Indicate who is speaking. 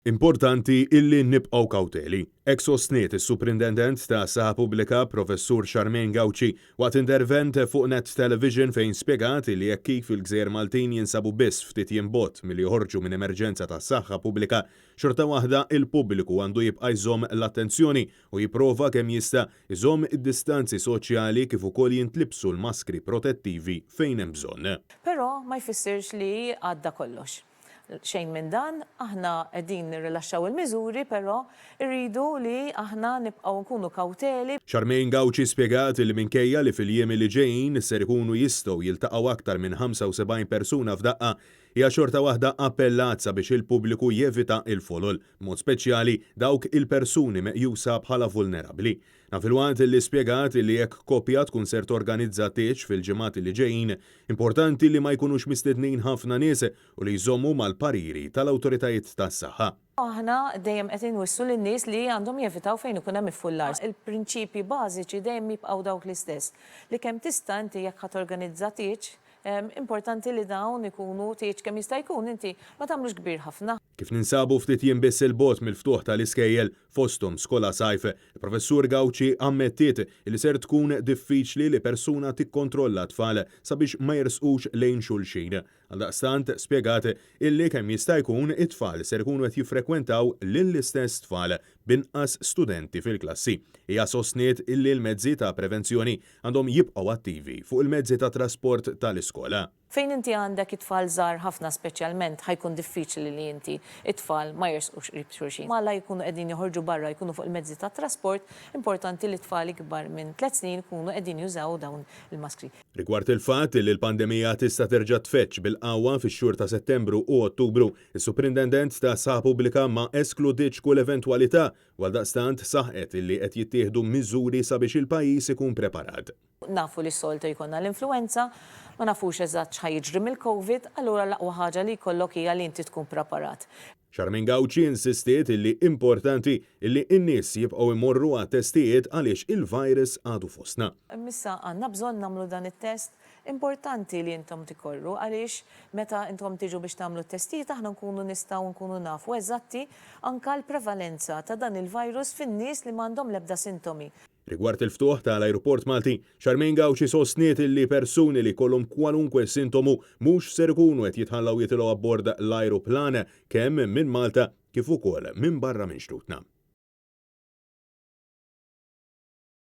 Speaker 1: Importanti illi nibqgħu kawteli. Hekk sostniet is-Suprintendent ta' Saħħa Pubblika Professur Charmaine Gauci waqt intervent fuq Net Television fejn spjegat illi hekk kif il-gżejjer Maltin jinsabu biss ftit jiem bogħod milli joħorġu minn emerġenza ta' saħħa pubblika, xorta waħda il-pubbliku għandu jibqa' jżomm l-attenzjoni u jipprova kemm jista' jżomm id-distanzi soċjali kif ukoll jintlibsu l-maskri protettivi fejn hemm bżonn.
Speaker 2: Però ma jfissirx li għadda kollox. Xejn minn dan, aħna qegħdin nirrilaxxaw il-miżuri però rridu li aħna nibqgħu nkunu kawteli.
Speaker 1: Charmaine Gauci spjegat li minkejja li fil-jiem li ġejjin ser ikunu jistgħu jiltaqgħu aktar minn 75 persuna f'daqqa, hija xorta waħda appellat sabiex il-pubbliku jevita l-folol, b'mod speċjali dawk il-persuni meqjusa bħala vulnerabbli. Dan filwaqt li spjegat li jekk koppja tkun ser torganizza tieġ fil-ġimgħat li ġejjin, importanti li ma jkunux mistednin ħafna nies u li jżommu mal-pariri tal-awtoritajiet tas-saħħa.
Speaker 2: Aħna dejjem qed inwissu lin-nies li għandhom jevitaw fejn ikun hemm iffullar. Il-prinċipji bażiċi dejjem jibqgħu dawk l-istess, li kemm tista' inti jekk ħa torganizza tieġ, Importanti li dawn ikunu tieġ kemm jista' jkun inti ma tagħmlux kbir ħafna.
Speaker 1: Kif ninsabu ftit jiem biss 'il bogħod mill-ftuħ tal-iskejjel, fosthom Skola Sajf, il-Professur Gauci ammettiet li ser tkun diffiċli li persuna tikkontrolla t-tfal sabiex ma jersqux lejn xulxin. Għaldaqstant, spjegat illi kemm jista' jkun it-tfal ser ikunu qed jiffrekwentaw lill-istess tfal b'inqas studenti fil-klassi. Hija sostniet illi l-mezzi ta' prevenzjoni għandhom jibqgħu attivi fuq il-mezzi ta' trasport tal-iskola.
Speaker 2: Fejn inti għandek it-tfal żgħar ħafna speċjalment ħa jkun diffiċli li inti t-tfal ma jersqux qrib xulxin. Mala jkunu qegħdin joħorġu barra jkunu fuq il-mezzi tat-trasport, importanti li t-tfal ikbar minn tliet snin ikunu qegħdin jużaw dawn il-maskri.
Speaker 1: Rigward il-fatt li l-pandemija tista' terġa' tfeġġ bil-qawwa fix-xhur ta' Settembru u Ottubru, is-Suprintendent tas-Saħħa Pubblika ma eskludietx kull eventwalità u għaldaqstant saħqet illi qed jittieħdu miżuri sabiex il-pajjiż ikun preparat.
Speaker 2: Nafu li s-soltu jkollna l-influwenza, ma nafux eżatt x'ħa jiġri mill-Covid, allura l-aqwa ħaġa li jkollok hija li inti tkun preparat.
Speaker 1: Charmaine Gauci insistiet illi importanti illi n-nies jibqgħu jmorru għat-testijiet għaliex il-virus għadu fostna.
Speaker 2: Imma issa għandna bżonn nagħmlu dan it-test? Importanti li intom tikorru għaliex meta intom tiġu biex tagħmlu t-testijiet aħna nkunu nistgħu nkunu nafu eżatti anke l-prevalenza ta' dan il-virus fin-nies li m'għandhom l-ebda sintomi.
Speaker 1: Rigward il-ftuħ ta' l-ajruport Malti, Charmaine Gauci sostniet li persuni li jkollhom kwalunkwe sintomu mhux ser ikunu qed jitħallew jitilgħu abbord l-ajruplan kemm minn Malta kif ukoll minn barra minn xtutna.